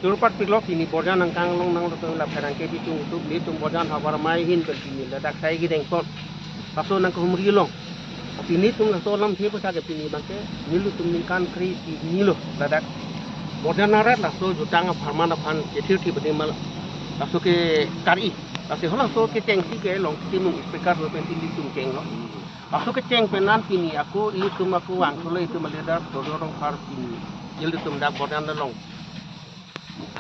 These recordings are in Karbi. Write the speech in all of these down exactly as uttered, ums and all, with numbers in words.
Jurpat piklok pini Borjan nangkanglong nanglo pen la pherangke bitung utuk nelitum Borjan Havar Amei ahin pen pini ladak sai kedeng pon. Laso nangkehumri long. Pini nelitum laso alam the pasa ke pini abangke nelitum ningkan kre-isi hini lo ladak Borjan arat laso jutang apharman aphan kethir thi bani mal laso ke kari. Laso halaso kechengsi ke long timung speaker lo pen nelitum chenglo. Laso kecheng pen an pini ako ilitum ako vangthulo itum leader Todong Rongphar pini ilitum dak Borjan along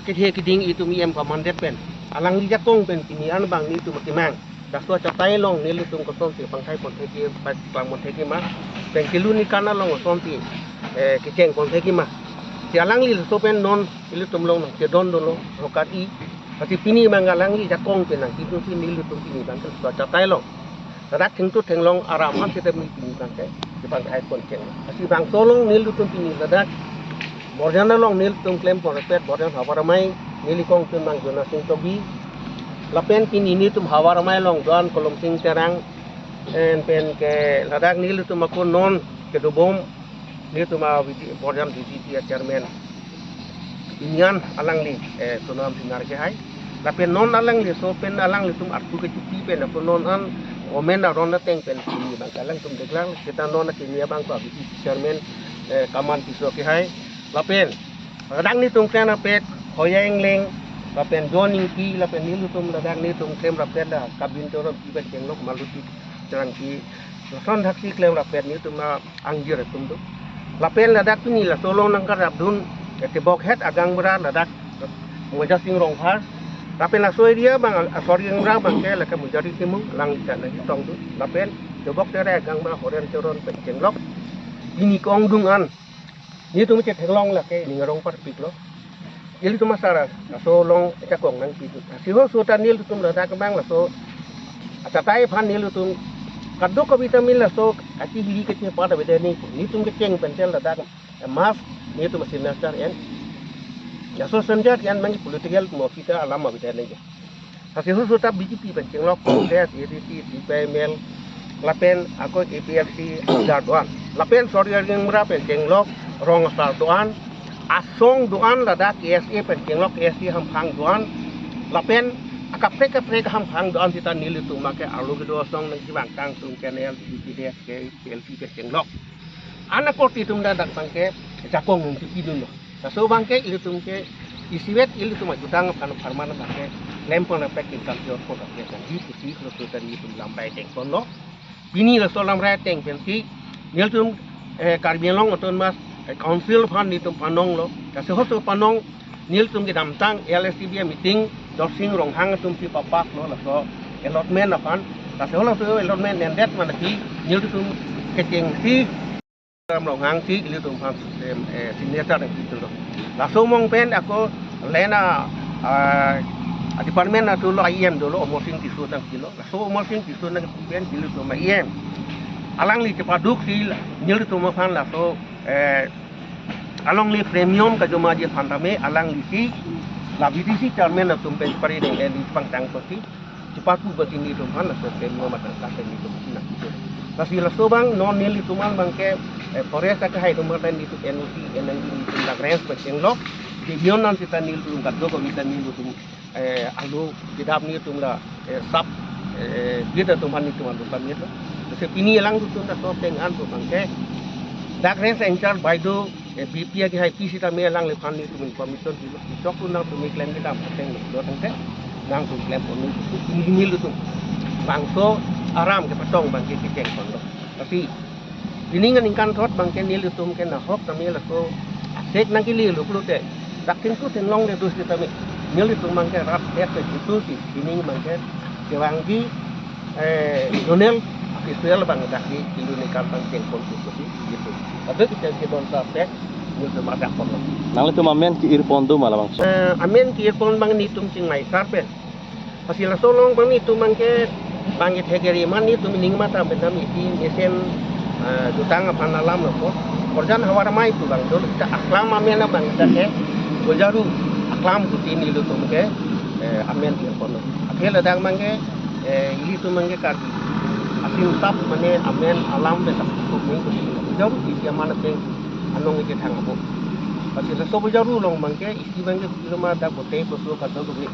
kethe keding itum E M commanded pen alangli jakong pen pini an abang nelitum akemang. Laso achatai along nelitum kosonsi pangthai pontheki paklang pontheki ma. Pen kelun ikan along kosonsi, eh, kecheng pontheki ma. Si alangli laso pen non ilitum along nangchedon dolo, rokar i. Lasi pini abang alangli jakong pen nangkidusi nelitum pini abangke laso achatai along ladak thengtut thenglong aram an seta mi pini abangke kepangthai poncheng. Lasi bangso along nelitum pini ladak Borjan along nelitum klem ponrepet Borjan Havar Amei neli kongchun abang Jonasing Tokbi. Lapen pini nelitum Havar Amei along do-an Kolomsing Terang, en pen ke ladak nelitum ako non kedobom nelitum a V D, Borjan V D P a chairman. Pini an alangli, eh, Sonam Singnar ke hai. Lapen non alangli laso pen alanglitum arpu kechipi pen ako non an comment aron ateng pen pini abang alangtum deklang seta non akimi abang ko V D P chairman, eh, Kaman Tisso ke hai. Lapen ladak nelitum klem rapet Hoya Engleng, lapen John Ingti, lapen nelitum ladak nelitum klem rapet la Kabin Teronpi pen chenglok Maluti Terangpi, lason thaksi klem rapet nelitum a angjir atum do. Lapen ladak pini laso along nangkarapdun, eh, tebok het agangbura ladak Mojasing Rongphar. Lapen laso area abang, ah, sorry, agangbura abangke lake Mojari Timung, alangli ta nangchetong do. Lapen tebok tere agangbura Horen Teron pen chenglok. Pini kongdung an nelitum chetheklong lake ning arong parpiklo. Ilitum asar laso along jakong nangpi. Lasi halaso ta nelitum ladak abang laso achatai aphan nelitum kadokave ta min laso kachihili kachepat avedet nangji. Nelitum kecheng pen tel ladak mass nelitum signature en. Laso signature en abang political mafia alam avedet nangji. Lasi halaso ta B J P pen chenglok Congress, A D C, C P I M L, lapen ako A P H L C asar do-an. Lapen sorry agangbura pen chenglok rong asar do-an. Asong do-an ladak K S A pen chenglok K S A hamphang do-an. Lapen akaprek kaprek hamphang do-an seta nelitum abangke arlo kedo asong nangkevang Kangtung K N L, B P D S, K P L C pen chenglok. Anak korte atum ladak abangke jakong nangchipidunlo. Laso abangke ilitum ke isivet ilitum ajutang aphan apharman abangke klem ponrepet kingkam jor ponrepet nangji pusi halaso ta nelitum lamrai ateng ponlo. Pini laso lamrai ateng pensi nelitum, eh, Karbi Anglong Autonomous, eh, Council aphan nelitum panonglo. Lasi halaso panong nelitum kedamtang L S T B meeting Dorsing Ronghang atumsi papass lo laso allotment aphan. Lasi halaso allotment endet mane ke nelitum kechengsi Ram Ronghang si ilitum aphan, em, eh, signature nangpi dolo. Laso among pen ako land a, ah, department atum lo I M dolo, Amarsing Tisso nangpilo. Laso Amarsing Tisso nangpi pen ilitum I M. Alangli chepaduksi nelitum aphan laso, eh, alangli premium kajomaji aphan tame alanglisi la V D C chairman atum pen pari deng eli pangtang kosi. Chepatu bagi nelitum aphan laso premium atangka pen nelitum aphan nangpidun. Lasi laso abang non nelitum abangke, eh, forest akehai atum aphan nelitum N O C, N N D nelitum la grants pen chenglok. Division an seta nelitum kadokave ta nelitum, eh, alu kedap nelitum la, eh, sub, eh, bid atum aphan nelitum alu pamit lo. Lasi pini alangtum laso ateng an atum abangke dak range in-charge baideo, eh, B P akehai pi sitame alangliphan nelitum information pilo. Chok tu nangtum klem kedam ateng lo tangte nangtum klem pon nelitum. Pini nelitum bangso aram kepatong abangke kecheng ponlo. Lasi pini ningkan thot abangke nelitum ke nahok tame laso asek nangkele lo pulote dak thengtut thenglong le do sitame nelitum abangke rat het ke jitu si pini abangke kevangji, eh, zonal official abang dak di Hindu ni kartang cengkon susu di gitu. Tapi kita kita don sa pek, nelitum ajak pon. Nanglitum amen ke-ir pon do ma labangso? Eh, amen ke-ir pon abang nelitum chingmai sar pen. Lasi laso along abang nelitum abangke bang ithek eri man nelitum ning mata pen dam isi mesen, eh, jutang aphan alam lo po. Borjan Havar Amei pu abang dolo ta aklam amen abang ta ke Bojaru aklam kuti nelitum ke, eh, amen ke-ir pon. Aphi ladak abangke, eh, ilitum abangke Karbi asim sap mane amen alam pen sap kup ning kup ning. Jauh isi aman pen anong ike thang abo. Lasi laso bojar along abangke isi abangke pilo ma dak bote koso kado kove.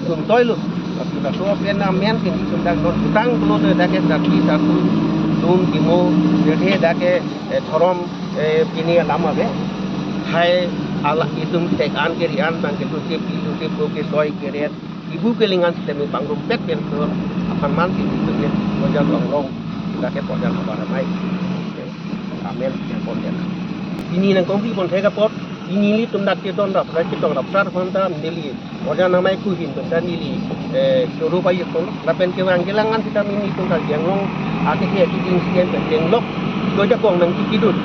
Itum toilo. Lasi laso pen amen ke itum dak non jutang pulote dak ke jati jatu dun timo, jathe dak ke, eh, dhorom, eh, pini alam ave. Hai ala itum tek an keri an abangke lote pi lote po kesoi keret. Ibu kelingan sitame pangrumpet pen so aphan man si itum ke bojar longlong. Dak ke bojar havar amei. Amen. Pon den. Pini nangkongpi pon thek apot, pini nelitum dak kedon rap, dak kedon rap sar hon ta neli bojar namai kuhin pen ta neli, eh, choro payek pon. Lapen kevang kelang an sitame nelitum Karbi Anglong ake ke ati ding sien pen denglok dojakong nangkipidun.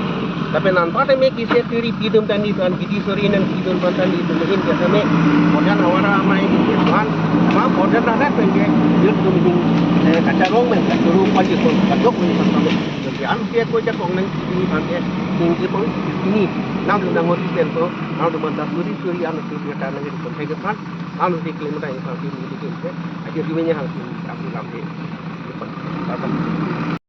Lapen anparta me kisi kiri pidun ta nelitum an bidi sori nangpidun pen ta nelitum ahin ke tame bojar havar amei neli tuan ma bojar dak pen ke nelitum ahin, eh, kacharong pen kachoro payek pon kachok pen pen tame. Jadi an ke ko jakong nangkipi pen ke ning ke pon pini nangtum nang ori pen ko nangtum anta suri suri an ke ke ta nang ke pon ke pan an ke klem ta iphan pini ke ke aja dunia hal pini kami lam ke.